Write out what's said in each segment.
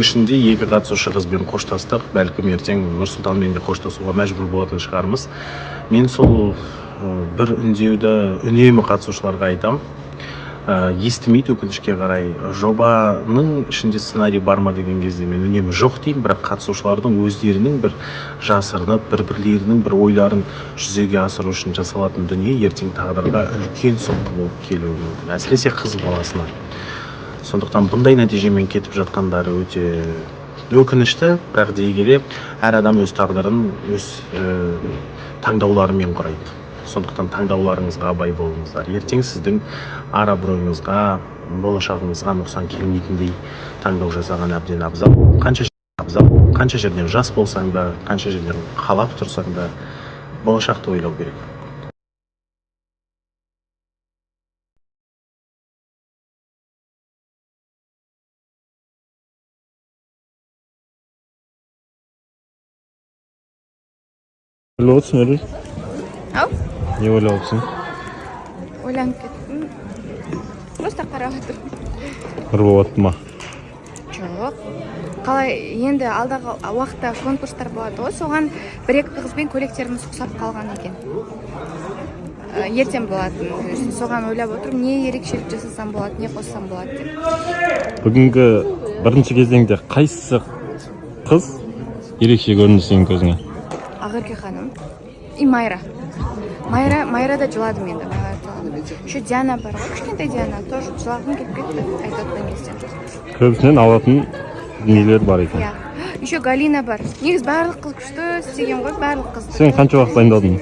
ішінде екі қатысушы қызбен қоштастық. Бәлкім, ертең Нұрсұлтанмен де қоштасуға мәжбүр болатын шығармыз. Мен сол бір үндеуді үнемі қатысушыларға айтам. Естімейді, өкінішке қарай. Жобаның ішінде сценарий бар ма деген кезде мен үнемі жоқ деймін, бірақ қатысушылардың өздерінің бір жасырынып, бір бірлерінің бір ойларын жүзеге асыру үшін жасалатын дүние ертең тағдырға үлкен соққы болып келуі мүмкін, әсіресе қыз баласына. Сондықтан бұндай нәтижемен кетіп жатқандары өте өкінішті, бірақ дей келе әр адам өз тағдырын өз таңдауларымен құрайды. Сондықтан таңдауларыңызға абай болыңыздар. Ертең сіздің ар абыройыңызға, болашағыңызға нұқсан келмейтіндей таңдау жасаған әбден абзал. Қанша абзал, қанша жерден жас болсаң да, қанша жерден қалап тұрсаң да, болашақты ойлау керек. Ойлап отырсың, Өріл? Ау? Не ойлап отырсың? Ойланып кеттім. Просто қарап отырмын. Нұрболатты ма? Жоқ. Қалай енді, алдағы уақытта конкурстар болады ғой, соған бір екі қызбен көйлектеріміз ұқсап қалған екен. Ертең болатын. Соған ойлап отырмын, не ерекшелік жасасам болады, не қоссам болады деп. Бүгінгі бірінші кезеңде қайсысы қыз ерекше көрінді сенің көзіңе? Ақерке ханым и Майра. Майра, Майра да жыладым енді. Майра жыладым. Еще Диана бар ғой, кішкентай Диана, тоже жылағым келіп кетті айтып отқан кезде. Көбісінен алатын дүниелер бар екен. Иә. Еще Галина бар. Негізі барлық қыз күшті істеген ғой, барлық қыз. Сен қанша уақыт дайындалдың?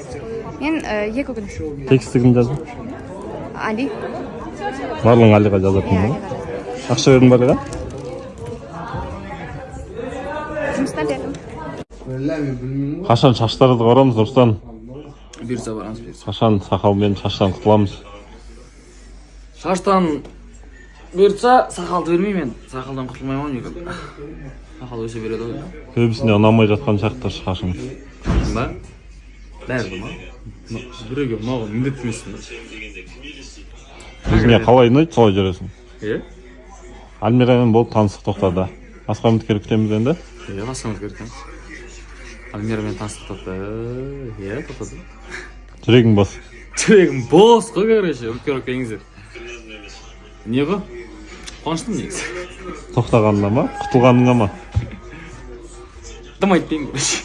Мен 2 күн. Текстті кім жазды? Али. Барлығын Алиға жазатын Иә, ба? Алиға жаздым. Ақша бердің ба Алиға? Жұмыстан бердім. Қашан шаштарды қарамыз, Нұрсұлтан? Бұйырса, барамыз, бұйырса. Қашан сақал мен шаштан құтыламыз? Шаштан бұйыртса, сақалды бермеймін мен. Сақалдан құтылмаймын ғой никак. Сақал өсе береді ғой. Көбісіне ұнамай жатқан сияқты шашың. Ба? Бәрі ма? Біреуге ұнауға міндетті емеспін да. Өзіңе қалай ұнайды, солай жүресің. Иә? Альмирамен болып таныстық тоқтады. Басқа үміткер күтеміз енді. Иә, басқа үміткер күтеміз. Альмирамен таныстық тоқтады. Иә, тоқтады. Жүрегің бос. Жүрегім бос қой, короче, үміткер болып келіңіздер. Не ғой? Қуаныштымын негізі. Тоқтағанына ма, құтылғаныңа ма? Дым айтпаймын, короче.